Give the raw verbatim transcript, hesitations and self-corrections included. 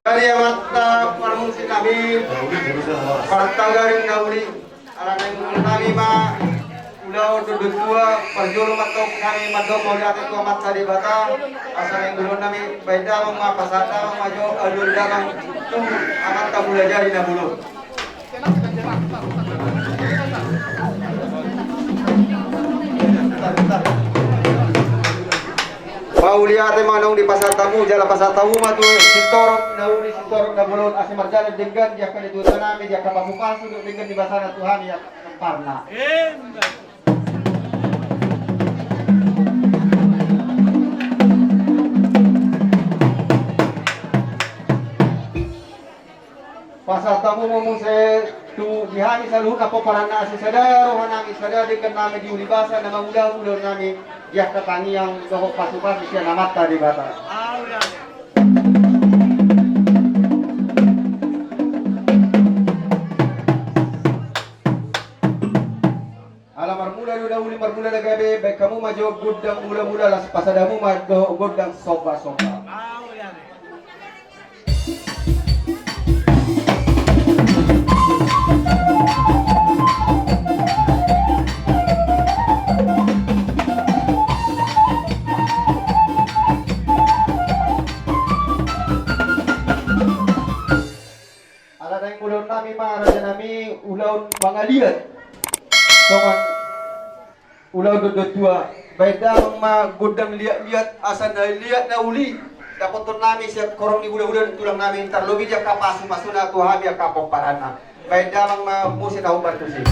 Jadi amanta parmusik nami, partagaring na uli, ala naeng ulaon nami ma ulaon dondon tua, parjolo ma tong hami mandok mauliate tu Amanta Debata, asa naeng ulaon nami baen damang ma, pasahat damang ma jo alualu damang tu amanta Mulajadi Na Bolon. Mauliate ma naung dipasahat hamu, jala pasahat hamu ma tu sintorop na uli, sintorop na bolon, asa mardalan denggan di angka ni Tuhanta nami, di angka pasupasu dohot denggan ni basana tu hami angka parna. Pasahat hamu ma muse tu di hami saluhutna pomparanna, asa sada roha nami, sada denggan nami di uli basa na mangulahon ulaon nami di angka tangiang dohot pasupasu sian Amanta Debata. Ala marmula do na uli, marmula na gabe, baen hamu ma jo gondang mulamula, laos pasahat hamu ma jo gondang sombasomba. Ala naeng ulaon nami ma raja nami ulaon mangaliat. Songon ulaon dondon tua. Baen damang ma gondang liatliat asa na liat na uli dapothon nami sian horong ni hulahula ni tulang nami, tarlobi di angka pasupasuna tu hami angka pomparanna. Baen damang ma muse na hombar tusi.